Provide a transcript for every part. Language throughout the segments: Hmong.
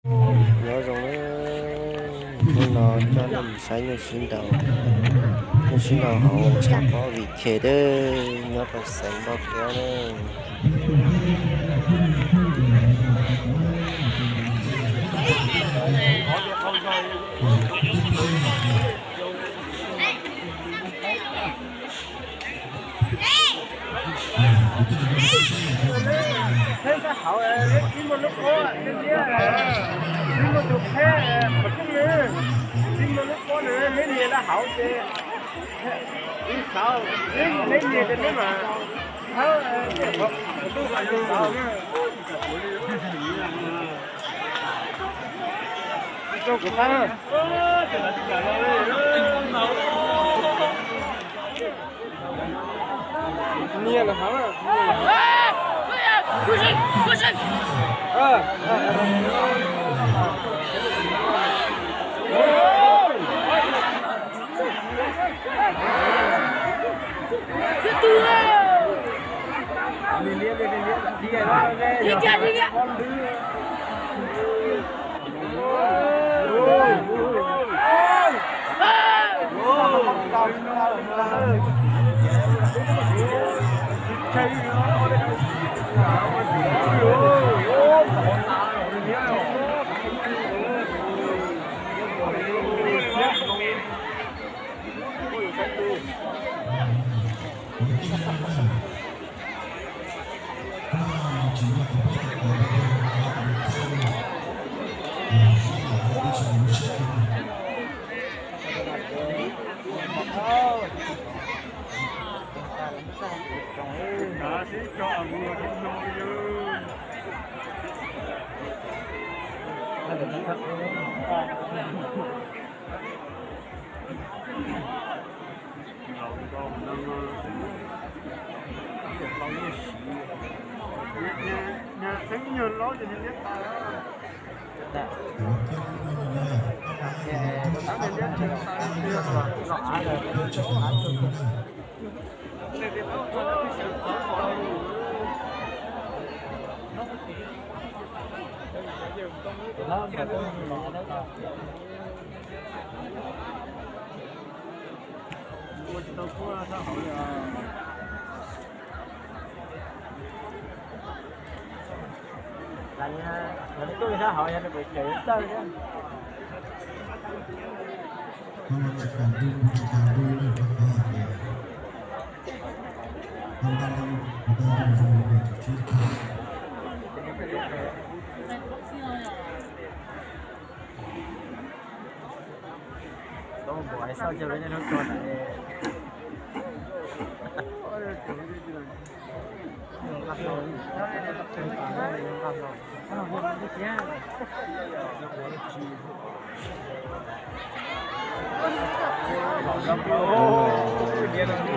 Nyob zoo na, hnub no coj nej mus saib nyuj sib nraus, nyuj sib nraus hauv tshaj pob vim khe deb nyob rau xeev Npauj Kev na. Ib muaj lub pob, ib muaj tus qheb qhov rooj, ib muaj lub pob neb nias rau hauv ces, ib xauv, neb nias ces neb mam thawb, qhov rooj qhov tus xauv na. Rau kuv qab. Nias los hauv.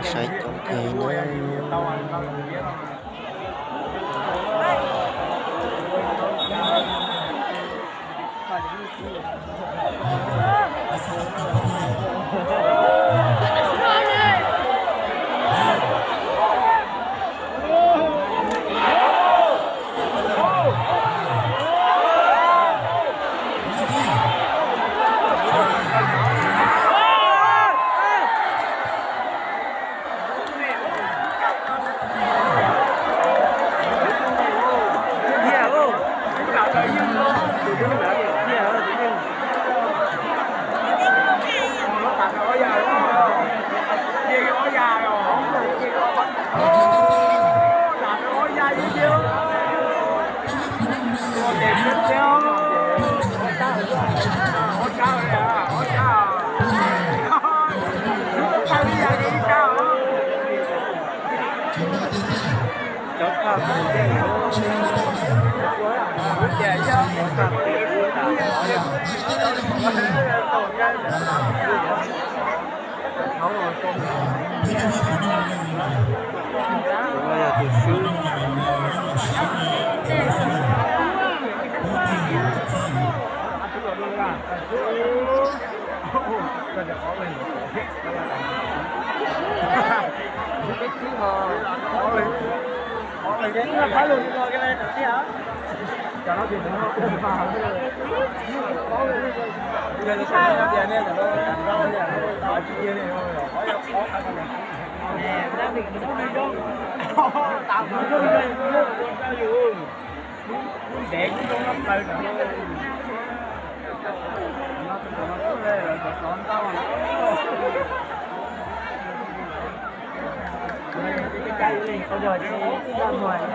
Saib coob kawg na. Ib xab npawm, ib xab npawm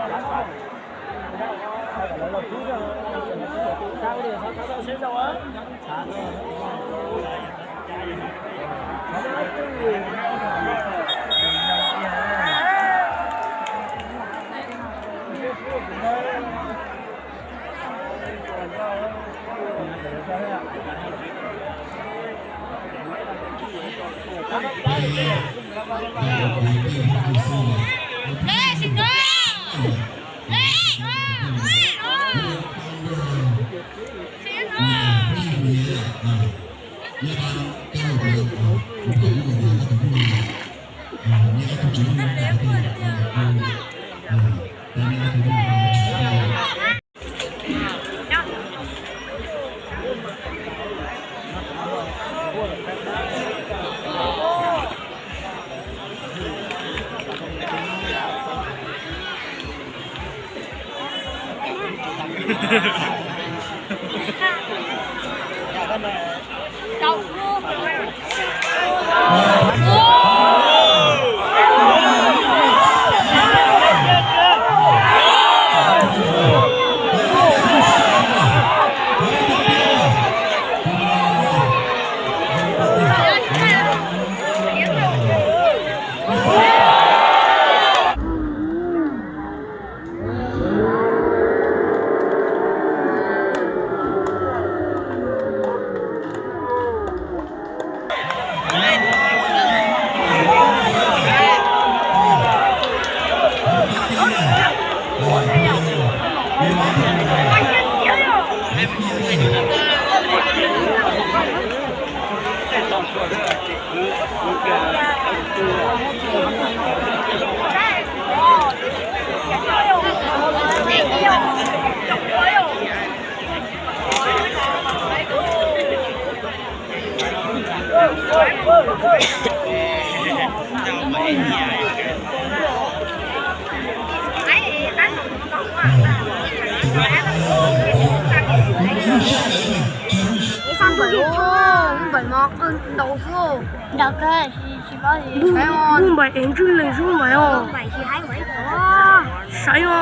no qw ntaus xwb. Ntaus kawg, tsis paub li. Lub npaim es ntswj leeg xwb npaim os. Saib os.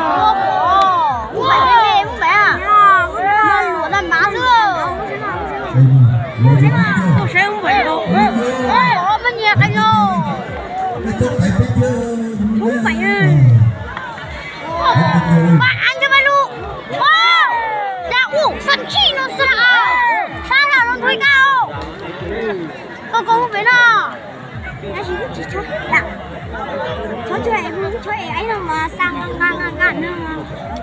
Lub npaim me me, lub npaim a. Luam nag mav xwb. Koj saib lub npaim os. Poj niam qai los. Lub npaim a. Npaj av ntshe pab lug. Ua, xab ntsij no xwb na. Sab laj los nthuav kab os. Koj koj lub npaim no.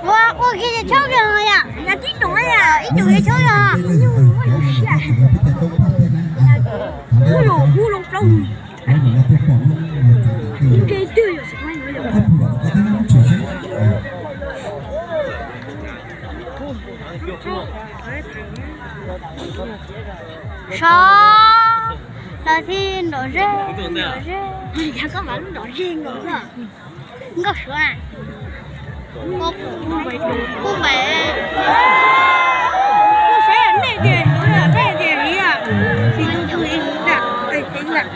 Ua, ua kiag ces chob kiag no yom. Ib tug ces chob yom. Sov, lawv thiaj nrov zeb, nrov zeb. Nkauj suav na. Kub npaim. Kuv saib nej tias, nej tias li, tsis tu tu li, teeb lawm.